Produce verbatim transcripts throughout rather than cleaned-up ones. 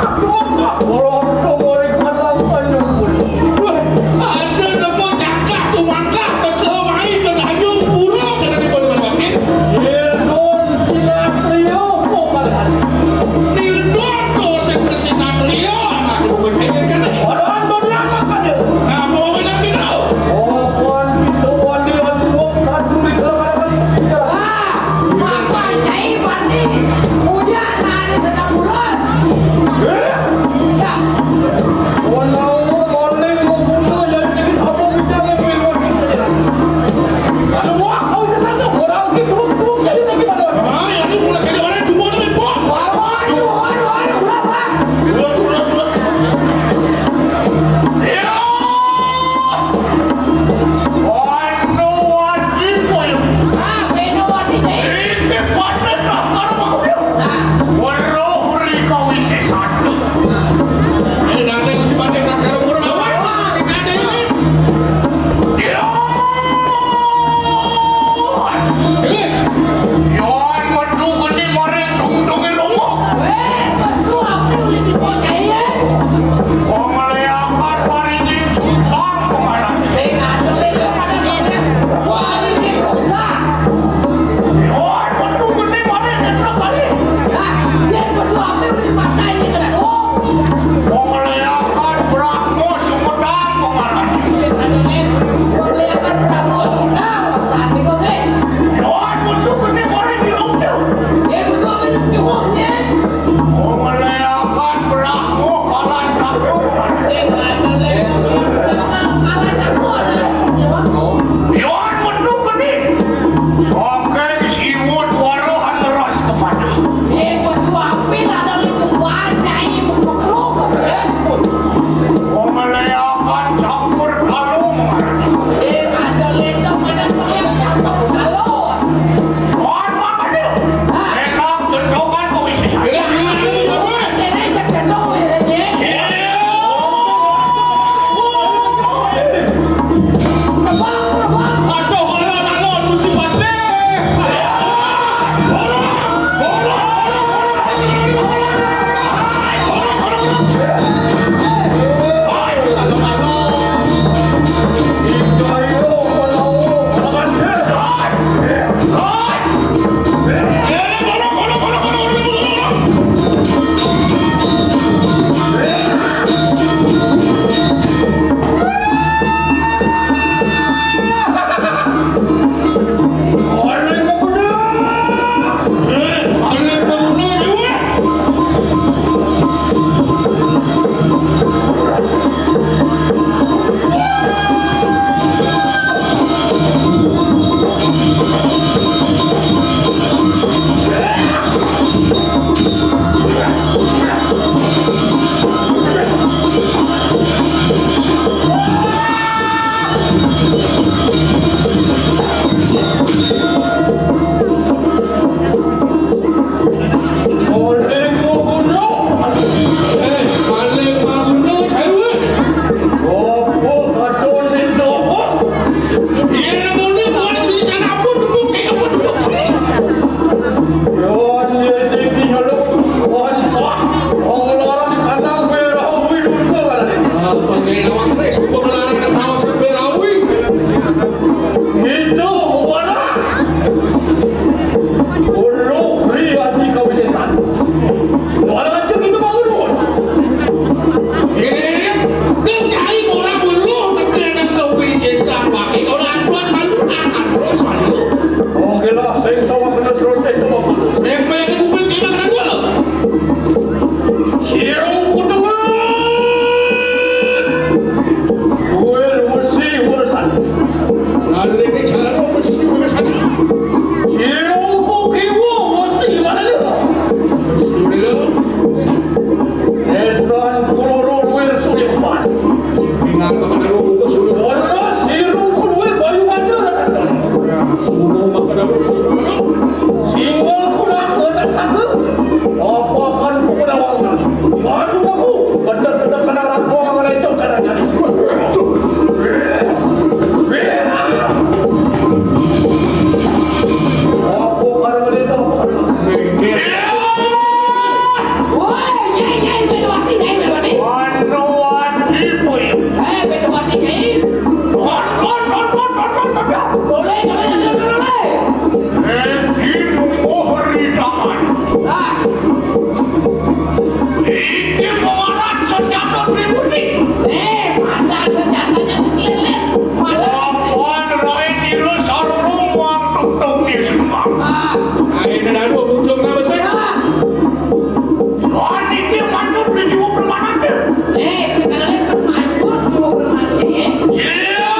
Tumangkah, ora coba ring halang Tanjung Pura. Wah, ada nemu cakak tumangkah teka mai ke Tanjung Pura, kena di Pura Wakil. Nildon sinatria pokalan. Nildon to sing kesinatria, anak ibu kecil kan. Orang dunia makan dia. Nah, mau main lagi tau. Oh, kon pintu wali aduh satu di dalam. Ah, makan cai mandi. Uya nari sedang bulan. Eh? Ya. Walau maling membunuh yang jadi apa bicara ilmu kita. Kalau buah kau sesatu orang ke buruk-buruk jadi tak gimana? Ah, ya lu mulai saya mana dua nih, Pak. Waduh, waduh, waduh, waduh, waduh. Dua, dua, dua. Ya. Anu wajib koyo. Ah, beno wajib, eh. Iki panen kas karo aku yo. Ah. Weruh mriko wis satu. Eh, nang ning wis panen kas karo murung. Awas, Mas, sing ada ini. Iya. Ini. Yo, metu geni maring dungdunge lunga. Eh, metu aku uli dikoncai, eh. Wong leakan paringin susah pengaran. Sing ada lek pada ngomong, paringin susah. Yo, metu geni maring nyetrek kali. Lah, yen metu aku uli pakai ini kena dong. Wong leakan Brahma Sumedang pengaran. Sing ada lek, wong leakan Brahma Sumedang, sandi kok, eh. Yo, metu geni maring nyetrek. Yen metu aku uli nyuwun, eh. Meleakan belaku kalan aku. Yohan metu geni. Sangking siwut waruh aneras kepadu. Meleakan campur kalu mengarani. Wan makanya. Enak jendokan kok isi saya. Siap. Iki muaran senjata pribadi. Eh, padahal senjatanya sekeliling. Padahal Lawan lain ira sarurung wong tutung di Subang. Ah. Ayo, nang anu, ujung nama sih? Ah. Lawan iki mantu beli jiwa permanen. Eh, sekarang itu mantu jiwa permanen. Siap.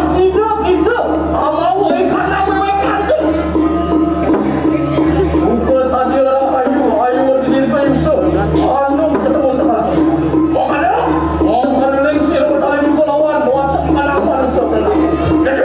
Sida kita amau ikan nama ikan tu. Buka saja ayu, ayu diri kayu so. Anu ketemu tengah. Mau kada? Mau kada lagi sila bertanya juga lawan. Mau atas kalah manusia. Jadi,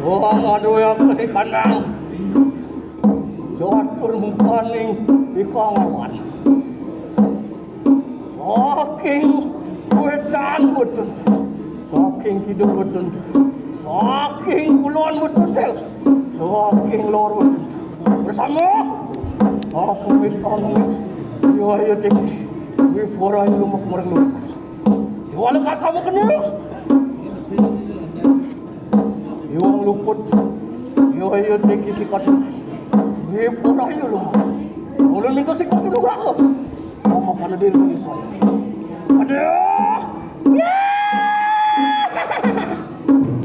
Wong anu yang kene kanang. Catur mukaning ikangawan. Saking wetan wetun, saking kidul wetun, saking kulon wetun, saking lor wetun. Bersama aku mit pamit. Yo ayo tinggi. Wifora lumak merlu. Iwala kasama kene. Iwang luput. Yo ayo tinggi sikat. Wifora yo lumak. Ulun minta sikat dulu aku. Mama kana diri ko iso. Aduh.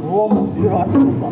Om sira suka.